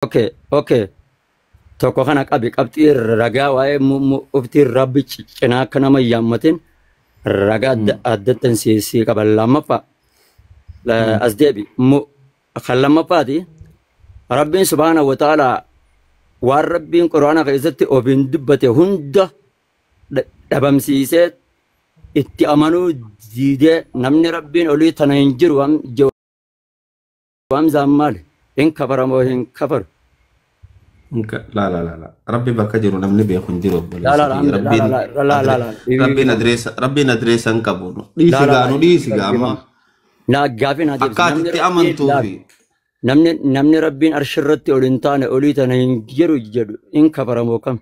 Okay, okay. Tokko kana qabi qabxii ragaa waa'ee uftii rabbi cinaa akka nama hin yaammatin ragaa adda addattan si qaban lammaffaa as deebi kan lammaffaati rabbiin subhaana wa ta'ala waan rabbiin quraana keessatti ofiin dubbate hunda dhabamsiisee itti amanuu diidee namni rabbiin olii tana hin jiru Hamzaan maali? Hin kafara moo hin kafaru? La la la la. Rabbi bakka jiru namni beeku hin jiru La la obboleessa la kiyya. Hamza la Rabbiin la la la la la rabbiin adreessa rabbiin adreessa hin qabu. Dhiisi La la gaa la nu dhiisi gaa amma. Na gaafii naa deebisi. Akka ati Namni itti rabbiin amantuu laal fi namni rabbiin arshirratti ol hin taane olii tana hin jiru jedhu hin kafara moo kam?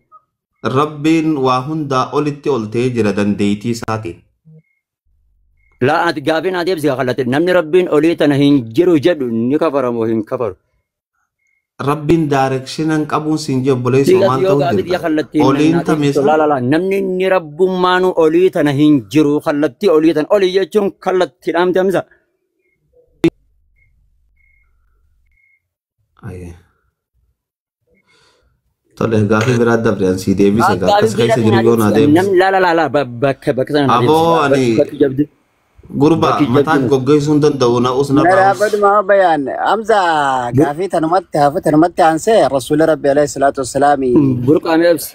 Rabbiin waa hundaa olitti ol ta'ee jira dandeettii isaatiin. Laa ati gaafii naa deebisi kallatee namni rabbiin olii tana hin jiru jedhu ni kafara moo hin kafaru? Rabbiin direction hin qabuun siin jee obboleessoo Siiqas maal yoo ta'uu gaafii jirta? xiyya kallattiin Oliin naa deebistu tamisa laa laa laa namni inni rabbummaanu olii tana hin jiru kallattii olii tana olii jechuun kallattii dhaamte Hamza. Aye. Tole gaafii biraa dabre an sii deebise gaa Gaafii akkas keessa biraa jiru naa yoo naa deebisi deebise. namni laa laa laa laa bakka bakka sana naa deebisi Aboo ani bakki jabdi gurbaa bakki mataa jabdi goggeessuu hin danda'u na'us narraa us. Naraafaduma bayaan Hamza gaafii tanumatti hafu tanumatti aansee rasuulli rabbi alayhi salaatu wassalaami burqaamee obsi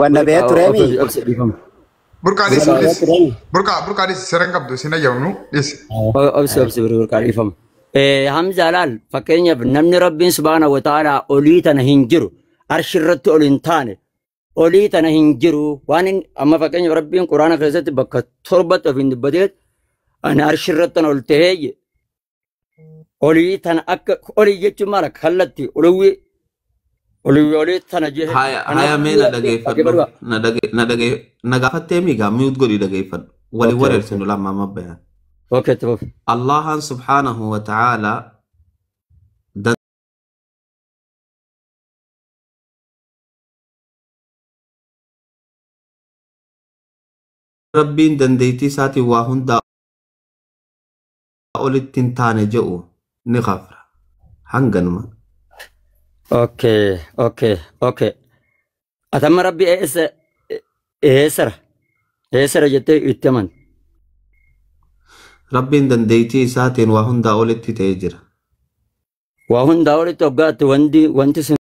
wanna bee burqaa tureemi. obsi obsi dhiifama Burqaa dhiisi Wanna bee dhiisi. tureemi. Burqaa burqaa dhiisi seera hin qabdu isin ayyamnu dhiisi. Obsi obsi burqaa dhiifama. Hamza laal fakkeenyaaf namni rabbiin subhaana wa ta'ala olii tana hin jiru arshi irratti ol hin taane olii tana hin jiru waan inni amma fakkeenyaaf rabbiin quraana keessatti bakka torbatti of hin dubbateet ani arshi irratti ol tahee je olii tana akka olii jechuun maal kallattii oluwwi olii olii tana jedhe Haya kanaaf haya mee na dhageeffadhu dhaggeeffadhu. na dhage na dhage na gaafattee miigaa mute godhi dhageeffadhu walin Okay, okay. wareersinu lama amma bayan. Okay, itti fufi. Allahan subhaanahu wa ta'ala rabbiin dandeettii isaatiin waa hundaa olitti hin taane jedhu ni kafra hanganuma. Okay, okay, okay. Atamma rabbi eessa eessara eessara jettee itti amanti. Rabbiin dandeettii isaatiin waa hundaa olitti ta'ee jira. Waa hundaa olitti hoggaatti wanti wanti sun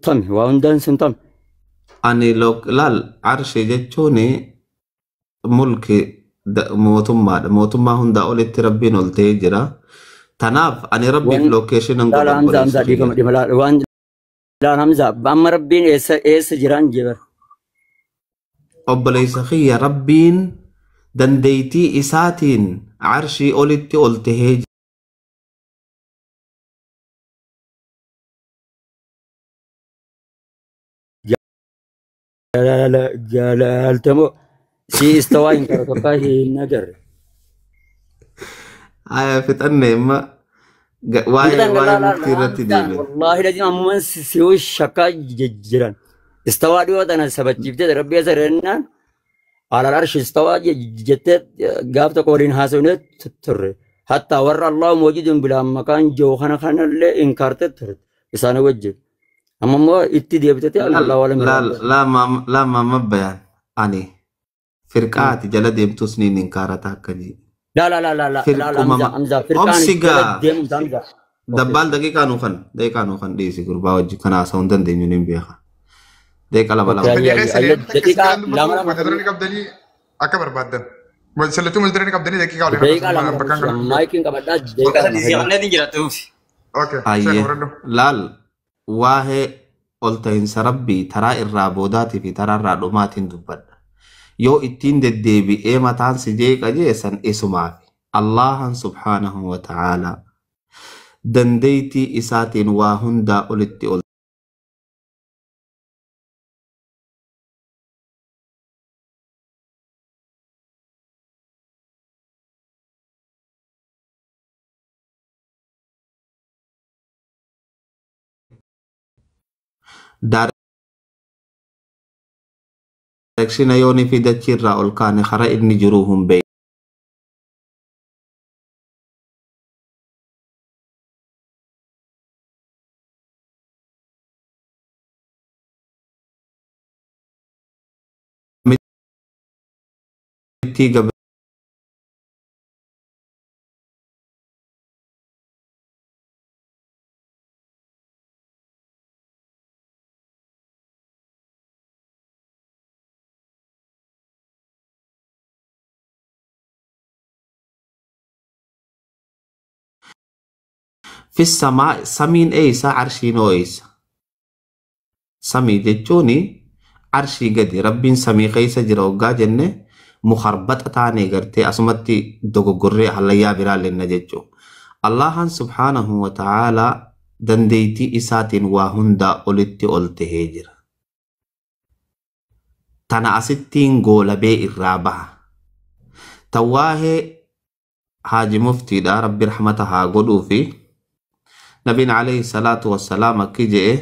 tame waa hundaan sun tame. Ani laal arshii jechuun mulki mootummaadha. Mootummaa hundaa olitti rabbiin ol ta'ee jira. Tanaaf ani rabbiif Wan location hin laala godhu Hamza Hamza obboleessa dhiifama kiyya. dhiifama laala waan laala Hamza amma rabbiin eessa eessa jiraan jebar. Obboleessa kiyya rabbiin dandeettii isaatiin arshii olitti ol ta'ee Jalaala jalaaltamoo si istawaa hin kara tokkaa hin agarre. Aya fixanne amma waa'ee Intan waa'ee laala murtii irratti Hamzaan deebine. wallaahi lazim ammuman si shakkaa jiran. Istawaa dhiyoo tana sabachiiftee rabbi eessa rennaan alal arshi istawaa jettee gaaf tokko waliin haasofnee turre. Hatta warra Allahu mawjidun bilaa maqaan jiru kana kanallee inkaartee turte isaan wajjin. Amma immoo itti deebitee Laal Allahu alam laal irraa. laa maama bayaan ani firqaati jala deemtus niin inkaarata akka jee. La la la la la la la Firquma Hamza Hamza firqaan obsi jala gaa deemtu Hamza. Okay. dabbaal daqiiqaa nuu kan daqiiqaa nuu kan dhiisi gurbaa wajji kana haasa'uu hin dandeenyu niin beeka. Daqiiqa lama Okay lama. ayya Fedhii ayya keessa ayya deemtu akka isin daqiiqaa jalaan lama dubbatu lama mata duree ni qabdanii akka barbaaddan. Sallattuu mata duree ni qabdanii daqiiqaa waliin daqiiqaa lama bakka hin lama galu. maayikiin qabadhaa Bakka daqiiqaa sadii lama si kenna. qabneetiin jiraattuuf. Okay, seera Ayyee fudhadhu. laal waa'ee ol ta'iinsa rabbii taraa irraa boodaatii fi taraa irraa dhumaatiin dubbadha. Yoo ittiin deddeebi'ee mataan si jeeqa jeessan isumaafi. Allahan subhaanahu wa ta'aalaa dandeettii isaatiin waa hundaa olitti ol Direction yoonii fi dachii irraa ol kaane karaa inni jiru hin Gabrittii fi samaa samiin eeysa arshiin hoo eeysa. Samii jechuun arshii gadi rabbiin samii keessa jira hoggaa jenne mukarbaxa taane gartee asumatti dogoggorree hallayyaa biraa lenna jechuudha. Allahan subhaanahu wa ta'aalaa dandeettii isaatiin waa hundaa olitti ol tahee jira. Tana asittiin goolabee irraa baha. Tawaahee haaji muftiidha rabbi rahmata haa godhuu fi nabiin alayhi salaatu wassalaam akki je'e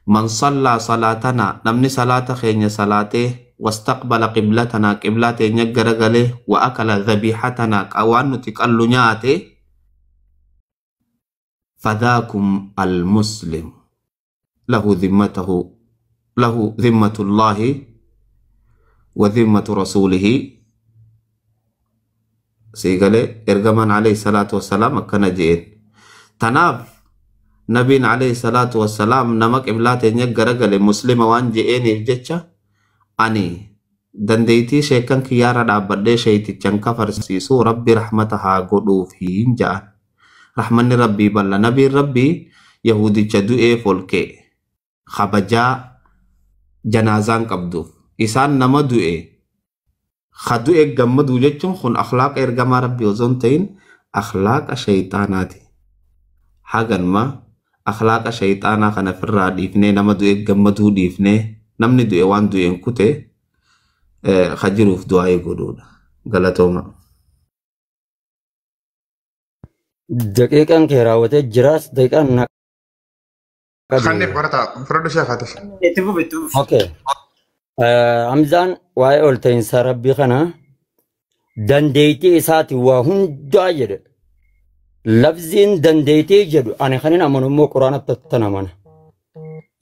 man sallaa salaatanaa namni salaata keenya salaatee wastaqbala qiblatanaa qiblaa teenya garagalee wa akala dhabiixatanaa waan nuti qallu nyaate fadhaakum almuslim lahu dhimmatahu lahu dhimmatullaahi wa dhimmatu rasuulihi siigalee ergamaan alayhi salaatu wassalaam akkana je'een. Tanaaf nabiin alayhi salaatu wassalaam nama qiblaa teenya garagale muslima waan je'eeniif jecha ani dandeettii sheekan kiyyaarra dhaabbadhee sheeytichan kafarsiisu rabbi rahmata haa godhuufiin ja'an. Rahmanni rabbii balla nabiin rabbii yahudicha du'ee folkee kabajaa janaazaan qabduuf isaan nama du'e ka du'e gammaduu jechuun kun akhlaaqa ergamaa rabbii osoo hin ta'in akhlaaqa shayxaanaati. Haganma akhlaaqa shayxaanaa kana ofirraa dhiifnee nama du'e gammaduu dhiifnee namni du'e waan du'een kute ka jiruuf du'aa godhuudha. Galatooma. Daqiiqaan kee raawwatee jiraas daqiiqaan na qabi. Kanneef barataa fudhadhu sheekaatis. Itti fufi itti fufi. Okay. Hamzaan waa'ee ol ta'iinsa rabbii kana dandeettii isaati waa hundaa jedhe. Lafziin dandeettii jedhu ani kanin amanu immoo quraanatti tan amana.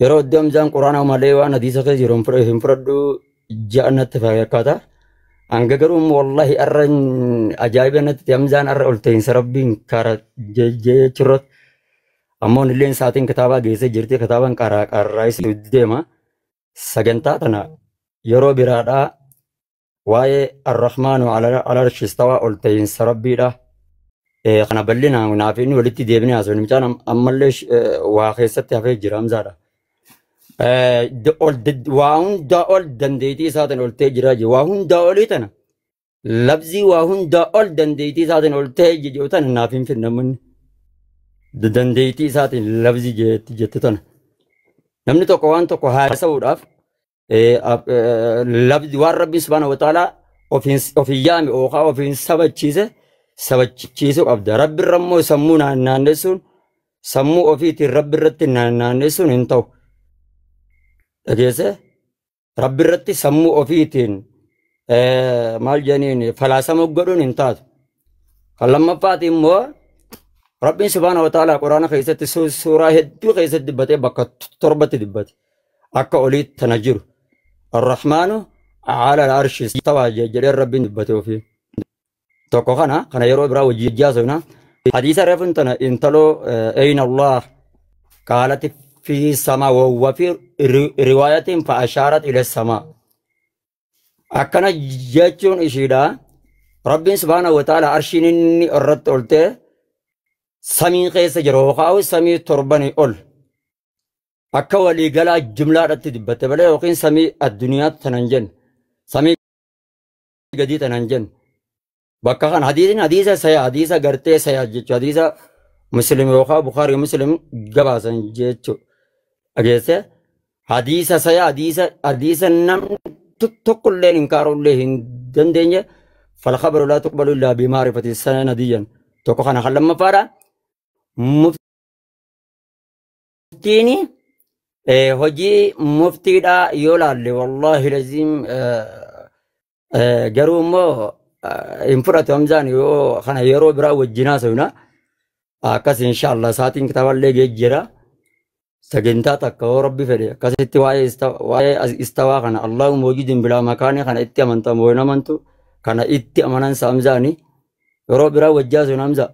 Yeroo iddoo Hamzaan quraana malee waan hadiisa keessa jiru hin fudhadhu ja'annatti fakkaata. Hanga garuu immoo wallahi arra ajaa'iba natti Hamzaan arra ol ta'iinsa rabbiin kara jechuurratti. Ammoo illeen sa'aatiin kitaabaa geessee jirti kitaabaan qaraa qarraa deema. Sagantaa tana yeroo biraadhaa waa'ee arrahmaanu ala arshi istawaa ol ta'iinsa rabbiidha. Kana bal'inaan naaf inni walitti deebinee haasofne mucaan ammallee waa keessatti hafee jira Hamzaadha. Waa hundaa ol dandeettii isaatiin ol ta'ee jira jee waa hundaa olii tana labzii waa hundaa ol dandeettii isaatiin ol ta'ee jedhu tana naaf hin fidne namni dandeettii isaatiin labzii jette tana. Namni tokko waan tokko haasa'uudhaaf labzi waan rabbi subhaanahu wa ta'aalaa ofiin yaame yookaan ofiin sabachiise sabachiisuu qabda. Rabbi irra immoo sammuu naannessuun sammuu ofiitiin rabbi irratti naannessuun hin ta'u. Dhageesse rabbi irratti sammuu ofiitiin maal jedhaniin falaasama godhuun hin taatu. Kan lammaffaati immoo rabbiin subhaanahu wa ta'aalaa quraana keessatti suuraa hedduu keessatti dubbatee bakka torbatti dubbate. Akka olii tana jiru. Arrahmaanu ala arshi istawaa jedhee rabbiin dubbate ofii. Tokko kana kana yeroo biraa wajjin haasofna. Hadiisa reefun tana intaloo ayna Allah qaalati fi sama wa fi riwaayatiin fa ashaarat ila sama. Akkana jechuun ishiidha. Rabbiin subhaanahu wa ta'ala arshiin inni irratti ol ta'e samii keessa jira yookaan samii torbanii ol. Akka waliigalaa jumlaadhaatti dubbatte malee yookiin samii addunyaa tanan jenne samii gadii tanan jenne. Bakka kana hadiisni hadiisa saya hadiisa gartee saya jechuudha hadiisa muslim yookaan bukaarii muslim gabaasan jechuudha. Dhageesse hadiisa saya hadiisa hadiisa namni tokkollee hin kaarullee hin dandeenye falkhabaru laa tuqbalu illaa bimaarifati sanadiyyan. Tokko kana kan lammaffaadha. Muftiin hojii muftiidha yoo laalle wallaahi laziim garuu immoo hin fudhatu Hamzaan yoo kana yeroo biraa wajjin haasofna. Akkas inshaallah sa'aatiin kitaaballee geejjira. Sagantaa takka yoo rabbi fedhe akkasitti waa'ee istawaa kana Allahu mawjudin bilaa makaanii kana itti amantamu hin amantu Kana itti amanansa Hamzaani. Yeroo biraa wajjaa sun Hamza.